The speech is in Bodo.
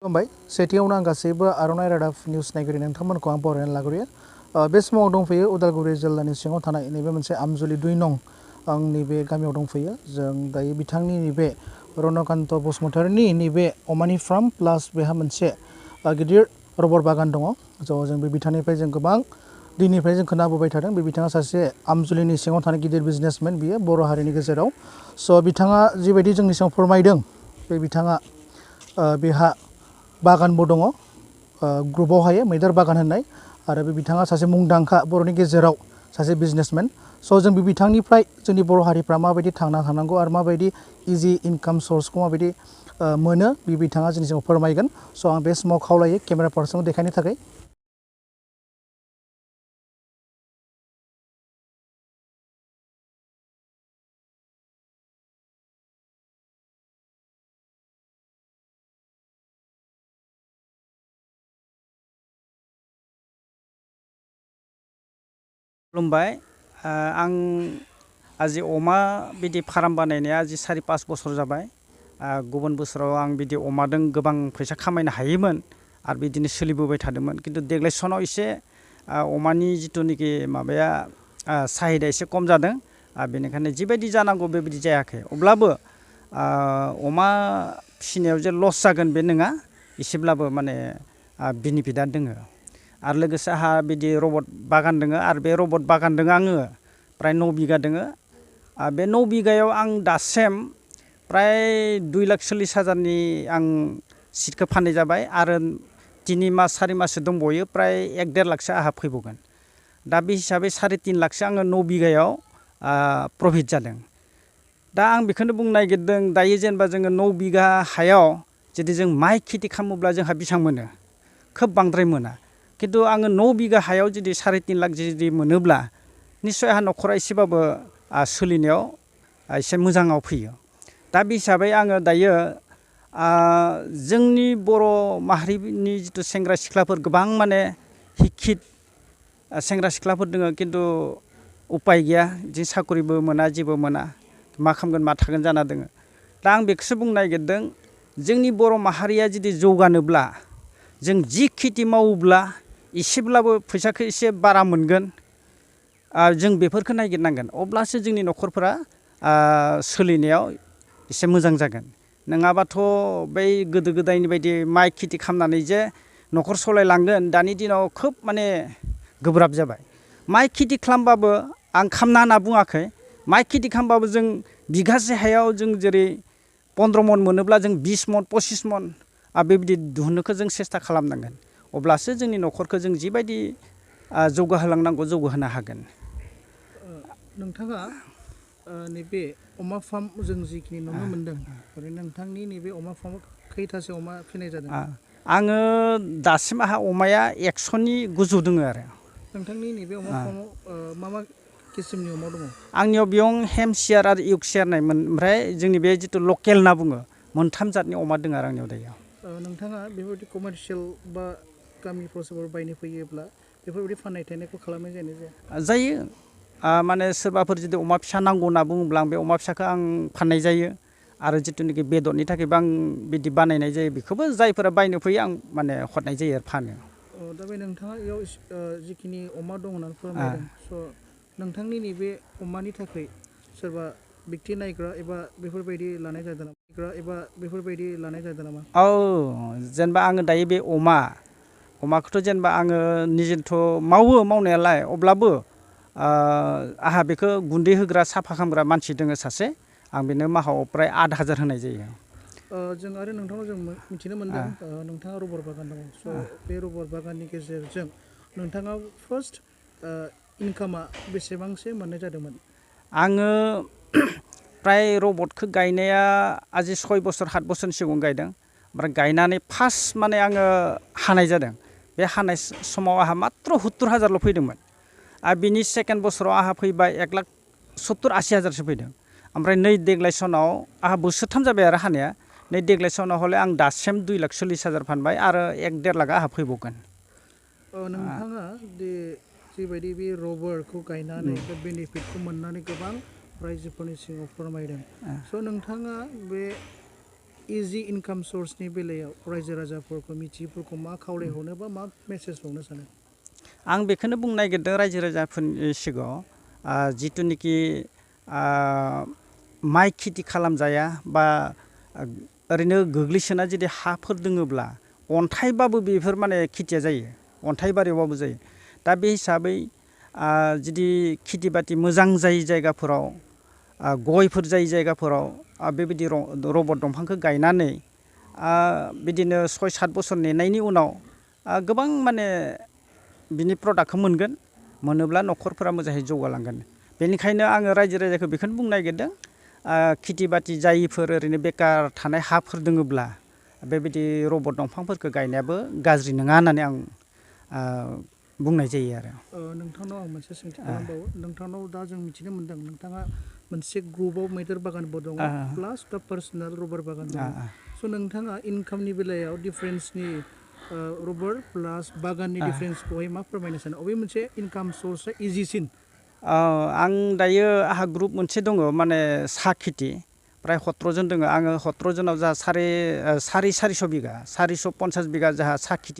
खुलुमबाय सेथियावनो आं गासैबो आर'नाइ रादाब निउस नायगिरि नोंथांमोनखौ आं बरायनानै लाग्रोयो बे समाव दंफैयो उदालगुरि जिल्लानि सिङाव थानाय नैबे मोनसे आमजुलि 2 नं आंनि बे गामियाव दंफैयो जों दायो बिथांनि नैबे रनकान्त बसुमतारीनि नैबे अमानि फार्म प्लास बेहा मोनसे गिदिर रबर बागान दङ जों बे बिथांनिफ्राय जों गोबां दिननिफ्राय जों खोनाबोबाय थादों बे बिथाङा सासे आमजुलिनि सिङाव थानाय गिदिर बिजनेसमेन बियो बर' हारिनि गेजेराव बिथाङा जिबायदि जोंनि सिगाङाव फोरमायदों बे बिथाङा बेहा बागानबो दङ ग्रुपआवहाय मैदेर बागान होननाय आरो बे बिथाङा सासे मुंदांखा बर'नि गेजेराव सासे बिजनेसमेन जों बे बिथांनिफ्राय जोंनि बर' हारिफ्रा माबायदि थांना थानांगौ आरो माबायदि इजि इनकाम सर्सखौ माबायदि मोनो बे बिथाङा जोंनि सिगाङाव फोरमायगोन आं बे समाव खावलायो केमेरा पार्सनखौ देखायनो थाखाय खुलुमबाय आं आजि अमा बिदि फार्म बानायनाया आजि 4-5 बोसोर जाबाय गुबुन बोसोराव आं बिदि अमादों गोबां फैसा खामायनो हायोमोन आरो बिदिनो सोलिबोबाय थादोंमोन किन्तु देग्लाय सनाव एसे अमानि जिथुनिखि माबाया साहिदा एसे खम जादों बेनिखायनो जिबायदि जानांगौ बेबायदि जायाखै अब्लाबो अमा फिसिनायाव जे लस जागोन बे नङा एसेब्लाबो माने बेनिफिटआ दोङो आरो लोगोसे आंहा बिदि रबट बागान दङ आरो बे रबट बागान दङ आङो प्राय 9 बिगा दङ बे 9 बिगायाव आं दासिम प्राय 2,40,000 आं सिटखौ फाननाय जाबाय आरो 3 मास 4 माससो दंबावयो प्राय 1-1.5 लाखसो आंहा फैबावगोन दा बे हिसाबै 3.5 लाखसो आङो 9 बिगायाव प्रफिट जादों दा आं बेखौनो बुंनो नागिरदों दायो जेनेबा जोङो 9 बिगा हायाव जुदि जों माइ खेथि खालामोब्ला जोंहा बेसेबां मोनो खोब बांद्राय मोना किन्तु आङो 9 बिगा हायाव जुदि 3.5 लाख जुदि मोनोब्ला निस्सय आंहा न'खरा एसेबाबो सोलिनायाव एसे मोजाङाव फैयो दा बे हिसाबै आङो दायो जोंनि बर' माहारिनि जिथु सेंग्रा सिख्लाफोर गोबां माने हिखित सेंग्रा सिख्लाफोर दङ किन्तु उपाय गैया जे साकरिबो मोना जेबो मोना मा खालामगोन मा थागोन जाना दङ दा आं बेखौसो बुंनो नागिरदों जोंनि बर' माहारिया जुदि जौगानोब्ला जों जि खेथि मावोब्ला एसेब्लाबो फैसाखौ एसे बारा मोनगोन जों बेफोरखौ नागिरनांगोन अब्लासो जोंनि न'खरफोरा सोलिनायाव एसे मोजां जागोन नङाबाथ' बै गोदो गोदायनि बायदि माइ खेथि खालामनानै जे न'खर सालायलांगोन दानि दिनाव खोब माने गोब्राब जाबाय माइ खेथि खालामबाबो आं खालामना होनना बुङाखै माइ खेथि खालामबाबो जों बिगासे हायाव जों जेरै 15 मन मोनोब्ला जों 20 मन 25 मन बेबायदि दिहुननोखौ जों सेस्था खालामनांगोन अब्लासो जोंनि न'खरखौ जों जिबायदि जौगाहोलांनांगौ जौगाहोनो हागोन नोंथाङा नैबे अमा फार्म जों जिखिनि नुनो मोनदों ओरैनो नोंथांनि नैबे अमा फार्माव खैथासो अमा फिनाय जादों आङो दासिम आंहा अमाया 100नि गोजौ दङ आरो नोंथांनि नैबे अमा फार्माव मा मा किसिमनि अमा दङ आंनियाव बेयाव हेमसियार आरो इउकसियार नायमोन ओमफ्राय जोंनि बे जिथु लकेल होनना बुङो 3 जातनि अमा दङ आरो आंनियाव दायो नोंथाङा बेफोरबायदि कमार्शियेल बा गामिफ्राव सोरबा बायनो फैयोब्ला बेफोरबायदि फाननाय थायनायखौ खालामनाय जायो माने सोरबाफोर जुदि अमा फिसा नांगौ होनना बुङोब्ला आं बे अमा फिसाखौ आं फाननाय जायो आरो जिथुनाखि बेदरनि थाखायबो आं बिदि बानायनाय जायो बेखौबो जायफोरा बायनो फैयो आं माने हरनाय जायो आरो फानो दा बे नोंथाङा बेयाव जिखिनि अमा दं होननानै फोरमायदों नोंथांनि नैबे अमानि थाखाय सोरबा बिक्ति नायग्रा एबा बेफोरबायदि लानाय जादों नामा औ जेनेबा आङो दायो बे अमाखौथ' जेनेबा आङो निजेथ' मावो मावनायालाय अब्लाबो आंहा बेखौ गुन्दै होग्रा साफा खालामग्रा मानसि दङ सासे आं बेनो माहाव प्राय 8,000 होनाय जायो जों आरो नोंथांनाव जों मिथिनो मोनदों नोंथाङा रबर बागान दङ बे रबर बागाननि गेजेरजों नोंथाङा फार्स्ट इनकामा बेसेबांसो मोननाय जादोंमोन आङो प्राय रबटखौ गायनाया आजि 6 बोसोर 7 बोसोरनि सिगाङाव गायदों ओमफ्राय गायनानै फार्स्ट माने आङो हानाय जादों बे हानाय समाव आंहा मात्र 70,000ल' फैदोंमोन आरो बिनि सेकेन्ड बोसोराव आंहा फैबाय 1,70,000-80,000सो फैदों ओमफ्राय नै देग्लाय सनाव आंहा बोसोरथाम जाबाय आरो हानाया नै देग्लाय सनाव हले आं दासिम 2,40,000 फानबाय आरो 1-1.5 लाख आंहा फैबावगोन नोंथाङा जिबायदि बे रबारखौ गायनानै बे बेनिफिटखौ मोननानै गोबां रायजोफोरनि सिगाङाव फोरमायदों नोंथाङा बे इजि इनकाम सर्सनि बेलायाव रायजो राजाफोरखौ मिथियैफोरखौ मा खावलायहरनो बा मा मेसेज हरनो सानो? आं बेखौनो बुंनो नागिरदों रायजो राजाफोरनि सिगाङाव जिथुनिखि माइ खेथि खालामजाया बा ओरैनो गोग्लैसोना जुदि हाफोर दोङोब्ला अन्थाइबाबो बेफोर माने खेथिया जायो, अन्थाइ बारियावबाबो जायो। दा बे हिसाबै जुदि खेथि बाथि मोजां जायै जायगाफोराव गयफोर जायै जायगाफोराव बेबायदि रबर दंफांखौ गायनानै बिदिनो 6-7 बोसोर नेनायनि उनाव गोबां माने बिनि प्रडाक्टखौ मोनगोन, मोनोब्ला न'खरफोरा मोजाङै जौगालांगोन। बेनिखायनो आङो रायजो राजाखौ बेखौनो बुंनो नागिरदों खेथि बाथि जायिफोर ओरैनो बेकार थानाय हाफोर दोङोब्ला बेबायदि रबर दंफांफोरखौ गायनायाबो गाज्रि नङा होननानै आं बुंनाय जायो आरो। नोंथांनाव आं मोनसे सोंथि खालामबावो। नोंथांनाव दा जों मिथिनो मोन्दों नोंथाङा मोनसे ग्रुपआव मैदेर बागानबो दङ प्लास दा पार्सनेल रबार बागान दङ। स' नोंथाङा इनकामनि बेलायाव डिफारेन्सनि रबार प्लास बागाननि डिफारेन्सखौहाय मा फोरमायनो सानो? अबे मोनसे इनकाम सर्सआ इजिसिन? आं दायो आंहा ग्रुप मोनसे दङ माने साहा खेथि प्राय 17 जन दङ। आङो 17 जनाव जा 450 बिगा 450 बिगा जोंहा साहा खेथि